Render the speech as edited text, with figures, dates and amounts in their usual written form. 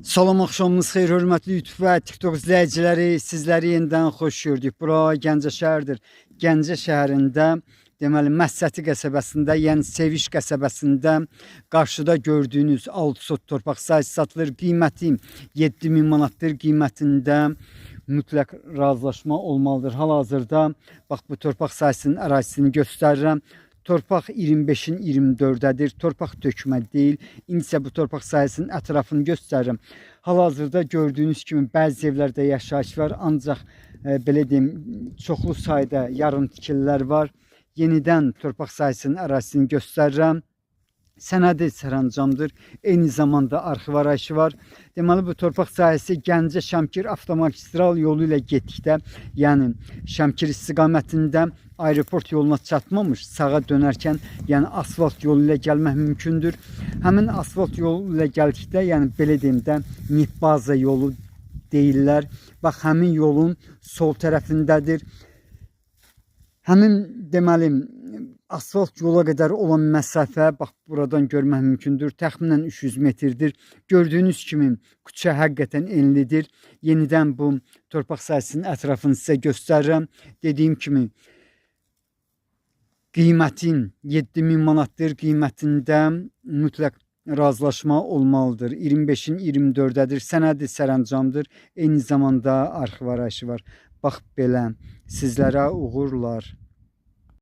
Salam, axşamınız xeyir, hörmətli YouTube və TikTok izləyiciləri, sizləri yenidən xoş gördük. Bura Gəncə şəhəridir. Gəncə şəhərində, deməli Məhsəti qəsəbəsində, yəni Seviş qəsəbəsində qarşıda gördüyünüz 6 sot torpaq sahəsi satılır. Qiyməti 7000 manatdır. Qiymətində mütləq razılaşma olmalıdır. Hal-hazırda bax bu torpaq sahəsinin ərazisini göstərirəm. Torpaq 25-in 24-ədir. Torpaq tökmə deyil. İndi isə bu torpaq sahəsinin ətrafını göstərirəm. Hal-hazırda gördüyünüz kimi bəzi evlərdə yaşayış var, ancaq belə deyim, çoxlu sayda yarım tikililər var. Yenidən torpaq sahəsinin ərazisini göstərirəm. Sənədi sərəncamdır. Eyni zamanda arxiv arayışı var. Deməli bu torpaq sahəsi Gəncə Şəmkir avtomagistral yolu ilə getdikdə, yəni Şəmkir istiqamətində aeroport yoluna çatmamış sağa dönərkən, yəni asfalt yolu ilə gəlmək mümkündür. Həmin asfalt yolu ilə gəldikdə, yəni belə deyim də, Nitbaza yolu deyirlər. Bax həmin yolun sol tərəfindədir. Həmin deməli asfalt yola qədər olan məsafə bax buradan görmək mümkündür. Təxminən 300 metrdir. Gördüyünüz kimi küçə həqiqətən enlidir. Yenidən bu torpaq sahəsinin ətrafını sizə göstərirəm. Dediyim kimi qiymətin 7000 manatdır. Qiymətində mütləq razılaşma olmalıdır. 25-in 24-ədir. Sənədi sərəncamdır. Eyni zamanda arxiv arayışı var. Bax belə. Sizlərə uğurlar.